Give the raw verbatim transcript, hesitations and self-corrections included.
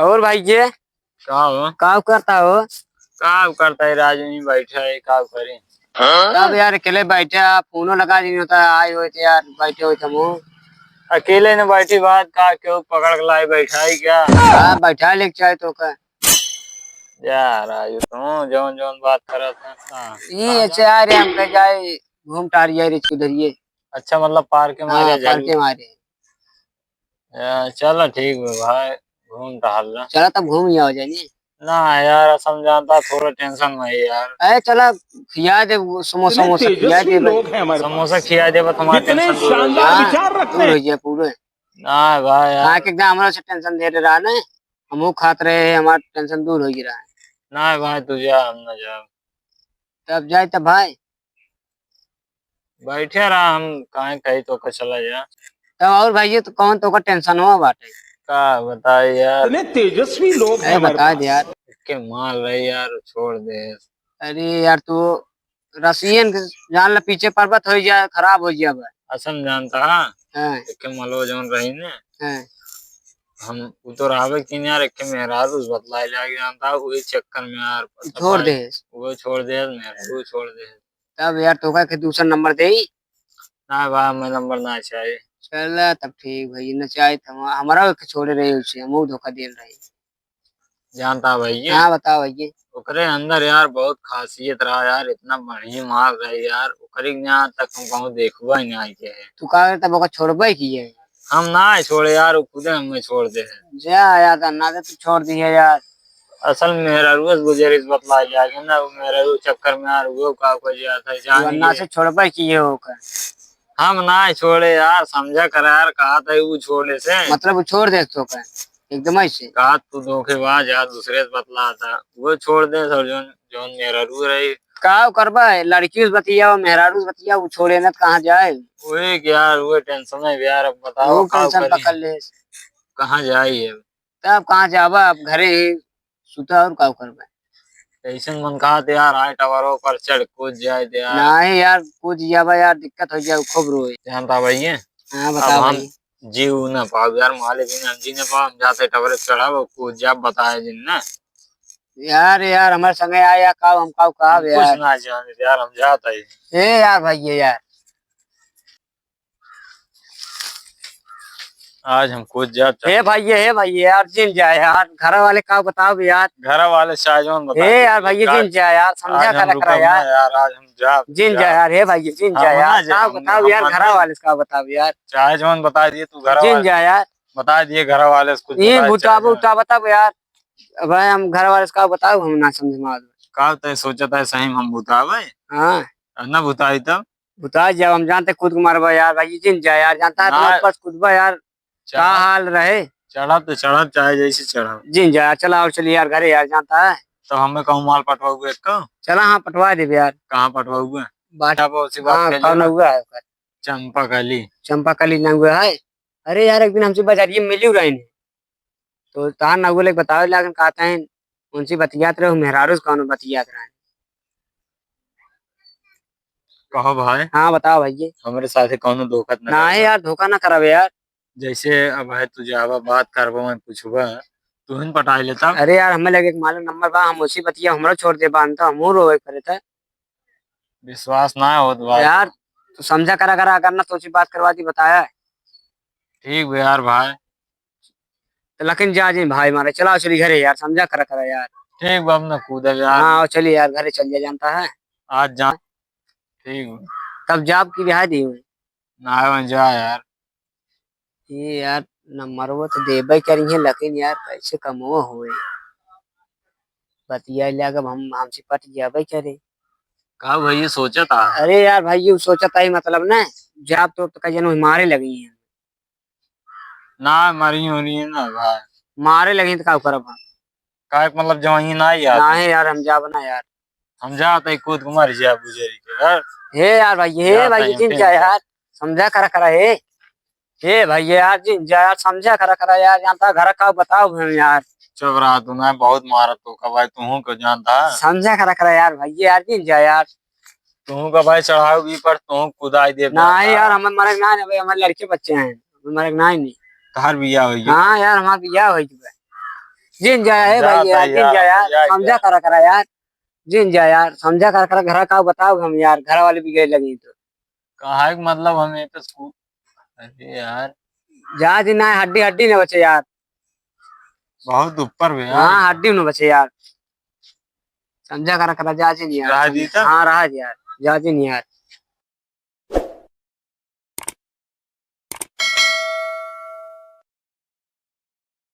और भाई ये का हो? का करता हो? का करता है राजू, यहीं बैठा है, का करी? तब यार अकेले बैठे, आप फोनो लगा दी होता, आए होते यार, बैठे होते हम। अकेले ने बैठी बात का, क्यों पकड़ के लाई बैठा ही क्या? हाँ, बैठा लेके चाहे तो का। जा राजू, तू जौन जौन बात करत है। हाँ। ई अच्छा यार, हम कह जाए घूम टार जाए रे उधर ये। अच्छा, मतलब पार्क के मारे हाँ, पार्क के मारे। या, चलो ठीक बा भाई, घूम टहल ला। चला तब घूम ही आओ जाए। ना यार, असम जानता थोड़ा टेंशन में है यार। अरे चला, खिया दे वो समोसा वमोसा खिया दे भाई। लोग हैं हमारे पास। समोसा खिया दे बस, हमारा टेंशन दूर हो जाए। हाँ, विचार रखते दूर हो जाए पूरे। ना भाई यार। हाँ, कि एकदम हमारा से टेंशन दे रहा ना, हम वो खात रहे हैं, हमारा टेंशन दूर हो गया रहा है। ना भाई, तू जा, हम ना जाओ। तब जाए तब भाई। बैठे रहा, हम काहे कही तो का चला जा। तब और भाई, ये तो कौन तो का टेंशन हुआ बाटे? का बताई यार। इतने तेजस्वी लोग हैं हमारे बता दे पास। यार। के मार रहे यार, छोड़ दे। अरे यार, तू रसियन के जान ला पीछे पर्वत हो जा, खराब हो गया बा। असम जानता है। हाँ। के मलो जौन रही ने। हाँ। हम उ तो रहबे किन यार, एक मेहरारू से बतलाए लाग जानता, वही चक्कर में यार। छोड़ दे। वो छोड़ दे, मेहरारू छोड़ दे। तब यार तोका के दूसरा नंबर देई? ना बा, मैं नंबर ना चाहे। चला तब ठीक भाई, न चाहे तो हम, हमारा के छोड़े रहे उसे, हम धोखा देल रहे। जानता भाई ये? हाँ, बताओ भाई ये। ओकरे अंदर यार बहुत खासियत रहा यार, इतना बढ़िया माल रहे यार, ओकरे के यहाँ तक हम कहूँ देखबा ही नहीं आए के है। तू का तब ओका छोड़बे की है? हम ना छोड़े यार, वो खुदे हमें छोड़ दे है। जा यार, ना दे तू छोड़ दिए यार। असल मेहरारू से गुजरिश बतला लिया कि ना, वो मेहरारू चक्कर में यार, वो का को जाता है, जान वरना गए। से छोड़बे किए हो का? हम ना छोड़े यार, समझा कर यार, कहा था वो छोड़े से। मतलब वो छोड़ दे तो का? एकदम ऐसे? कहा तू धोखेबाज यार, दूसरे से बतला था, वो छोड़ दे और जौन, जौन मेहरारू रही। का करबा है, लड़की से बतिया, मेहरारू से बतिया, वो छोड़े ना तो कहाँ जाए? वही कि यार, वो टेंशन है यार, अब बताओ वो का टेंशन करी? पकड़ ले। कहाँ जाई अब? तब कहाँ जाबा, अब घरे ही सुता और का करबा? ऐसन मन कहा तो यार, आए टवरों पर चढ़ कूद जाए तो यार। नहीं यार, कूद जाबा यार, दिक्कत हो जाए, खूब रोए। जानता भाई ये? हाँ, अब बताओ हम भाई। जी ऊ ना पाओ यार, माले बिना हम जी ना पाओ, हम जाते टवरे चढ़ाब और कूद जाब, बताए जिन ना। यार, यार, हमारे संगे आया का, हम का, का हम कुछ यार? ना जाने यार, हम जाता ही। ए यार, भाई ये यार। आज हम कूद जात हे चाहे। भाई, ये हे भाई, ये यार, जिन जाए यार, घर वाले का बताओ यार। घर वाले चाहे जौन बता हे दे, यार भाई, ये आज, जिन जाए यार, समझा आज हम करा, करा रुकब यार। ना यार, आज हम जा जिन यार। जाए यार, हे भाई, ये जिन हम जाए ना यार, जा, का हम, बताओ हम यार, मानते घर हैं। वाले से का बताओ यार। चाहे जौन बता दिए तू घर जिन वाले। जाए यार। बता दिए घर वाले से कुछ ये बताए, भूताबो, चाहे जौन। उताबो तब यार। अब हम घर वाले से का बताओ, हम ना समझ में आवे। का तय सोचत है सही में हम भूतावे? हाँ। ना भूताई तब? भुता जाओ, हम जानते खुद को मारबा यार, भाई जिन जा यार, जानता है ना। तुम्हारे पास खुद बा यार, का चढ़ा, हाल रहे? चढ़ा तो चढ़ा, चाहे जैसे चढ़ा। जिन जा यार, चला और चलिए यार घरे यार, जानता है। तो हमें कहूँ माल पटवाओगे एक का? चला हाँ, पटवा देबे यार। कहाँ पटवाओगे? बात अब उसी बात हाँ, कह कौन लिया। हुआ है ओकर? चंपा कली। चंपा कली ना हुआ है। अरे यार, एक दिन हमसे बाजारिये में मिली रही नहीं। तो तार ना बोले बतावे लागन कहते हैं, उनसे बतियात रहो, मेहरारू से कौनो बतियात रहे। कहो भाई। हाँ, बताओ भैया। हमरे साथे कौनो धोखा ना नहीं करबा। यार, धोखा ना करावे यार। जैसे अब है तू जाबा बात करबा, मैं पूछबा, तू ही पटाई लेता। अरे यार, हमें लगे एक मालूम नंबर बा, हम उसी बतिया हमरो छोड़ दे बान तो हमहू रोवे करे था। विश्वास ना होत बा। यार, तू समझा करा करा, अगर ना सोची बात करवा दी बताया। ठीक बे यार भाई। तो लेकिन जा जी भाई मारे, चला चली घरे यार, समझा करा करा यार। ठीक बा, अब ना कूदब यार। हाँ, चली यार, घरे चल जा, जानता है। आज जा। ठीक बा। तब जाब की रिहा दी हुई। ना, जा यार। ये यार, नंबरवा तो देबे करी है, लेकिन यार, कैसे कमवा होए? बतिया लागब हम, हमसे पट जाबे करे। का भैया सोचा था? अरे यार भाई, ये सोचा था ही मतलब ना, जाब तो, तो कहीं मारे लगी है। ना, मारी हो रही है ना भाई। मारे लगी तो का करब हम? का मतलब जवानी ना यार? ना है यार, हम जाब ना यार। हम जात है कूद के मर जा बुझेरी के यार। हे यार भाई, हे जात भाई, है, जिन ठीक जा है। यार, समझा करा करा हे। हे भाई, ये यार, जिन जा यार, समझा करा करा यार, जानता घर का बताओ हम यार। चुप रहा तू ना, बहुत मारत तो का भाई, तू को जानता है। समझा करा करा यार भाई, ये यार, जिन जा यार। तू का भाई चढ़ाओगी पर तू कुदाई दे ना है यार, हमारे मरक ना है भाई, हमारे लड़के बच्चे हैं, हमारे मरक ना है नहीं। तहार बिया होई गया? हाँ यार, हमारा बिया होई गया। जिन जाया है जा भाई यार, भाई जिन यार, जाया, जा, समझा जा। करा करा यार, जिन जाया यार, समझा करा करा, घरा का बताओ हम यार, घरा वाले भी गए लगी तो। कहा है कि मतलब हम ये तो स्कूल, अरे यार। जा जिन ना, हड्डी हड्डी न बचे यार। बहुत ऊपर में यार। हाँ, हड्डी न बचे यार। समझा करा करा, जा जिन यार। रहा जी तो? हाँ, रहा जी यार, जा जिन यार।